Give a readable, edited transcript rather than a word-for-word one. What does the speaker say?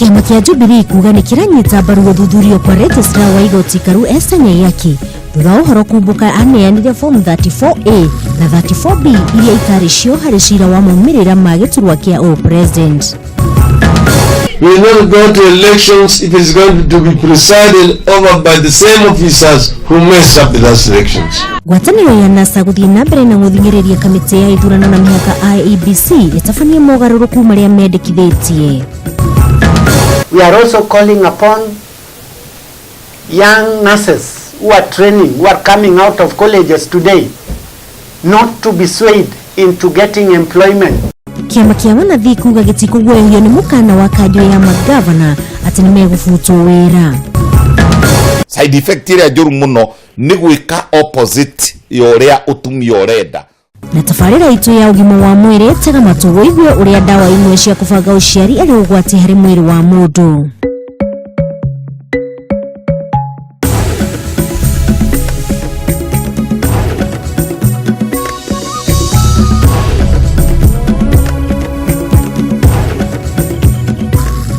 Kĩama kĩa Jubilee kuga nĩ kĩranyita mbaru gũthuthurio kwa registrar wa igoti Karu Esther Nyaiyaki thutha wa ũhoro kumbũka aneanire form 34A na 34B iria itarĩ cio harĩ cira wa maumĩrĩra ma gĩturwa kĩa ũ-president. We will not go to elections if it's going to be presided over by the same officers who messed up the last elections. Ngwatanĩro ya NASA gũthiĩ na mbere na gũthing'ĩrĩria kamĩtĩ ya ithurano na mĩhaka IEBC ĩtabanie mogarũrũku marĩa mendekithĩtie. We are also calling upon young nurses who are training, who are coming out of colleges today, not to be swayed into getting employment. Kĩama kĩa wanathi kuga gĩtikũguoyohio nĩ mũkana wa kanjũ ya magavana atĩ nĩ megũbutwo wĩra. Side effect ĩrĩa njũru mũno nĩ gwĩka opposite ya ũrĩa ũtumia ũrenda. Na tabarĩra itũ ya ũgima wa mwĩrĩ, tega matũ wĩigue ũrĩa ndawa imwe cia kũbanga ũciari arĩ ũgwati harĩ mwĩrĩ wa mũndũ.